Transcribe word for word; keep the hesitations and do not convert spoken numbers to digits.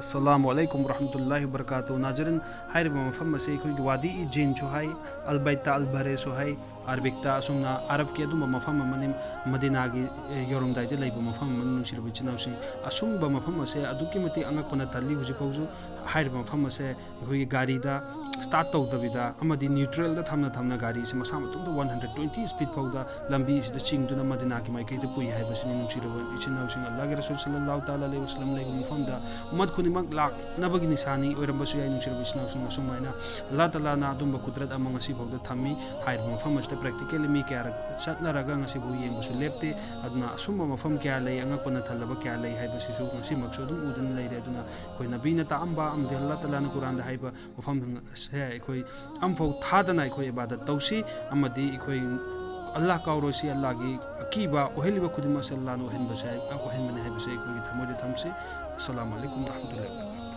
ꯑꯁꯂꯥꯃꯨ ꯑꯂꯥꯏꯀꯨꯝ ꯋꯔꯍꯃꯇꯨꯜꯂꯥꯍꯤ ꯋꯕꯔꯀꯥꯇꯨꯍ꯫ ꯅꯥꯖꯔꯤꯟ, ꯍꯥꯏꯔꯤꯕ ꯃꯐꯝ ꯑꯁꯤ ꯑꯩꯈꯣꯏꯒꯤ ꯋꯥꯗꯤ ꯏ ꯖꯤꯟꯁꯨ ꯍꯥꯏ, ꯑꯜ ꯕꯩꯇꯥ ꯑꯜ ꯕꯔꯦꯁꯨ ꯍꯥꯏ, ꯑꯔꯕꯤꯛꯇ ꯑꯁꯨꯝꯅ ꯑꯔꯕꯀꯤ ꯑꯗꯨꯝꯕ ꯃꯐꯝ ꯑꯃꯅꯤ꯫ ꯃꯗꯤꯅꯥꯒꯤ, ꯑꯦ, ꯌꯧꯔꯝꯗꯥꯏꯗ ꯂꯩꯕ ꯃꯐꯝ ꯑꯃꯅꯤ꯫ ꯅꯨꯡꯁꯤꯔꯕ ꯏꯆꯤꯟ ꯏꯅꯥꯎꯁꯤꯡ, ꯑꯁꯨꯝꯕ ꯃꯐꯝ ꯑꯁꯦ ꯑꯗꯨꯛꯀꯤ ꯃꯇꯤꯛ ꯑꯉꯛꯄꯅ ꯊꯜꯂꯤ꯫ ꯍꯧꯖꯤꯛ ꯐꯥꯎꯁꯨ ꯍꯥꯏꯔꯤꯕ ꯃꯐꯝ ꯑꯁꯦ ꯑꯩꯈꯣꯏꯒꯤ ꯒꯥꯔꯤꯗ start ꯇꯧꯗꯕꯤꯗ ꯑꯃꯗꯤ ꯅ꯭ꯌꯨꯇ꯭ꯔꯦꯜꯗ ꯊꯝꯅ ꯊꯝꯅ ꯒꯥꯔꯤꯁꯤ ꯃꯁꯥ ꯃꯇꯣꯝꯇ one hundred twenty speed ꯐꯥꯎꯗ ꯂꯝꯕꯤ ꯑꯁꯤꯗ ꯆꯤꯡꯗꯨꯅ ꯃꯗꯤꯅꯥꯒꯤ ꯃꯥꯏꯀꯩꯗ ꯄꯨꯏ ꯍꯥꯏꯕꯁꯤꯅꯤ꯫ ꯅꯨꯡꯁꯤꯔꯕ ꯏꯆꯤꯟ ꯏꯅꯥꯎꯁꯤꯡ, ꯑꯜꯂꯥꯍꯒꯤ ꯔꯁꯨꯜ ꯁꯜꯂꯜꯂꯥꯍꯨ ꯇꯥꯂꯥ ꯑꯂꯩꯍꯤ ꯋꯁꯜꯂꯝ ꯂꯩꯕ ꯃꯐꯝꯗ ꯎꯝꯃꯠ ꯈꯨꯗꯤꯡꯃꯛ ꯂꯥꯛꯅꯕꯒꯤ ꯅꯤꯁꯥꯅꯤ ꯑꯣꯏꯔꯝꯕꯁꯨ ꯌꯥꯏ꯫ ꯅꯨꯡꯁꯤꯔꯕ ꯏꯆꯤꯟ ꯏꯅꯥꯎꯁꯤꯡ, ꯑꯁꯨꯃꯥꯏꯅ ꯑꯜꯂꯥꯍ ꯇꯥꯂꯥꯅ ꯑꯗꯨꯝꯕ ꯀꯨꯗꯔꯠ ꯑꯃ ꯉꯁꯤ ꯐꯥꯎꯗ ꯊꯝꯃꯤ꯫ ꯍꯥꯏꯔꯤꯕ ꯃꯐꯝ ꯑꯁꯤꯗ practically ꯃꯤ ꯀꯌꯥꯔꯛ ꯆꯠꯅꯔꯒ ꯉꯁꯤ ꯐꯥꯎ ꯌꯦꯡꯕꯁꯨ ꯂꯦꯞꯇꯦ꯫ ꯑꯗꯨꯅ ꯑꯁꯨꯝꯕ ꯃꯐꯝ ꯀꯌꯥ ꯂꯩ, ꯑꯉꯛꯄꯅ ꯊꯜꯂꯕ ꯀꯌꯥ ꯂꯩ ꯍꯥꯏꯕꯁꯤꯁꯨ ꯉꯁꯤꯃꯛꯁꯨ ꯑꯗꯨꯝ ꯎꯗꯨꯅ ꯂꯩꯔꯦ꯫ ꯑꯗꯨꯅ ꯑꯩꯈꯣꯏ ꯅꯕꯤꯅ ꯇꯥꯛꯑꯝꯕ ꯑꯃꯗꯤ ꯑꯜꯂꯥꯍ ꯇꯥꯂꯥꯅ ꯀꯨꯔꯥꯟꯗ ꯍꯥꯏꯕ ꯃꯐꯝꯁꯤꯡ ꯑꯁꯦ ꯑꯩꯈꯣꯏ ꯑꯃꯐꯥꯎ ꯊꯥꯗꯅ ꯑꯩꯈꯣꯏ ꯏꯕꯥꯗꯠ ꯇꯧꯁꯤ, ꯑꯃꯗꯤ ꯑꯩꯈꯣꯏ ꯑꯜꯂꯥꯍ ꯀꯥꯎꯔꯣꯏꯁꯤ꯫ ꯑꯜꯂꯥꯍꯒꯤ ꯑꯀꯤꯕ ꯑꯣꯏꯍꯜꯂꯤꯕ ꯈꯨꯗꯤꯡꯃꯛ ꯑꯁꯤ ꯑꯜꯂꯥꯍꯅ ꯑꯣꯏꯍꯟꯕꯁꯦ, ꯑꯣꯏꯍꯟꯕꯅꯤ ꯍꯥꯏꯕꯁꯦ ꯑꯩꯈꯣꯏꯒꯤ ꯊꯃꯣꯏꯗ ꯊꯝꯁꯤ꯫ ꯑꯁꯁꯂꯥꯃꯨ ꯑꯂꯥꯏꯀꯨꯝ ꯋꯔꯍꯃꯇꯨꯜꯂꯥꯍꯤ ꯋꯕꯔꯀꯥꯇꯨꯍ꯫